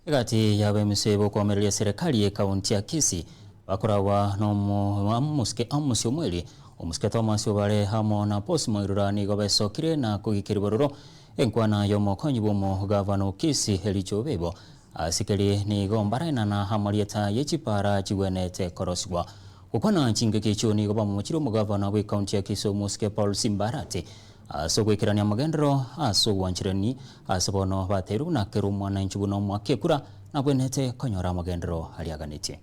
Egati y'abaemusia b'okoamereria eserekari y'ekaunti ya Kisii bakoragwa n'omosike Amos Omweri, omosike Thomas Obare amo na Paul Moirura nigo besokire na kogikerwa bororo enkwana y'omokonyi bw'omogavana o Kisii Elijah Obebo. Ase keria nigo mbaraenana amarieta ye chipara chigwenerete korosigwa. Gokwana chingaki echio nigo bamomochire omogavana bw'ekaunti ya Kisii omosike Paul Simba Arati Ase ogoikerania amagenderero ase obwancherani, ase bono bateirwe buna kera omwananchi buna omoaki ekura nagwenerete konyora amagenderero aria aganetie.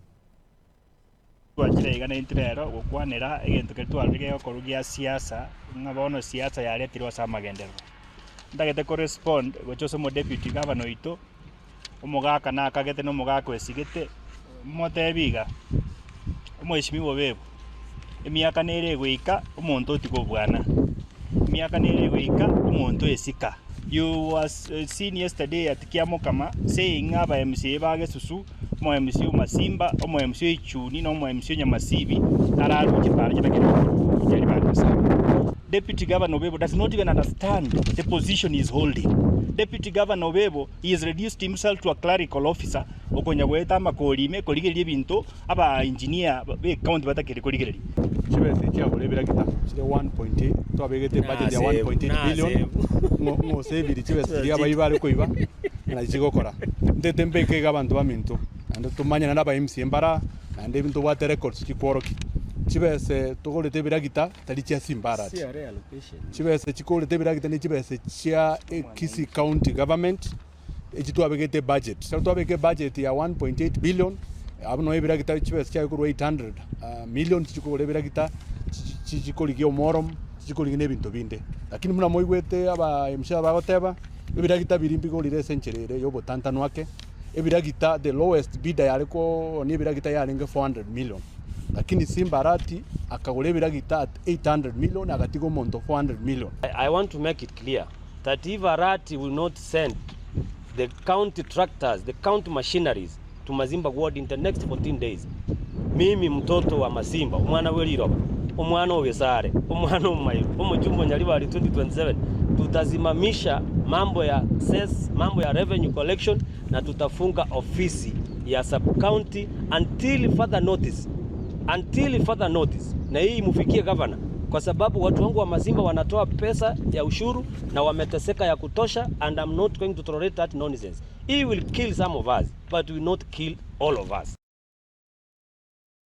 Twachire iga naintwe rero gokwanera egento keria twarorire gegokorwa gia siasa, ng'a bono siasa yaretirwe ase amagenderero. Ntagete ko respond gochia ase omodeputy governor oito, Omogaka nakagete na omogaka oesigete, motebi iga, Omweshimiwa Obebo, emiaka nere egoika omonto otiga obwana, emiaka nere egoika omonto oesika. You was seen yesterday at Kiamokama saying ng'a aba MCA ba Gesusu, omo MCA o Masimba, omo MCA o Ichuni na omo MCA o Nyamasibi nararwe chipara chitagete korwa Nyaribari Masaba. Deputy Governor Obebo does not even understand the position he is holding. Deputy Governor Obebo He has reduced himself to a clerical officer okonya goeta amakori ime korigereria ebinto aba engineer be county batakeri korigereria. Chibesa echi chiagora ebiragita chire 1.8 twabegete ebudget ya 1.8 billion ng'o ng'oseviri chibesa chiria abaibwa bare koiba nachi chigokora. Ntete mbeke iga abanto baminto naende tomanye naende aba MCA mbara naende ntobwate records chikworokia. Chibese togorete ebiragita tari chia Simbarati. Chibesa chikorete ebiragita ne chibesa chia Kisii County Government echi twabegete ebudget. Ekero twabeka ebudget ya 1.8 billion, abwo noo ebiragita chibesa chiaye korwa 800 million chichikogora ebiragita, chichikorigia omoromo, chichikorigia na ebinto binde. Lakini buna moigwete aba MCA bagoteba, ebiragita biria mbigorire ase enchera ere ya obotantanu ake, ebiragita the lowest bidder yare koonia ebiragita yarenge 400 million. Lakini Simbarati akagora ebiragita at 800 million agatiga omonto 400 million. I want to make it clear that if Arati will not send the county tractors, the county machineries to Mazimba ward in the next 14 days, mimi mtoto wa Masimba, omwana bwe riroba, omwana o Gesare, omwana o Mairu, omochumba o Nyaribari 2027, tutasimamisha mambo ya cess, mambo ya revenue collection na tutafunga ofisi ya sub county until further notice, until further notice, na hii imufikie governor kwa sababu watu wangu wa Mazimba wanatoa pesa ya ushuru na wameteseka ya kutosha and I'm not going to tolerate that nonsense. He will kill some of us but will not kill all of us.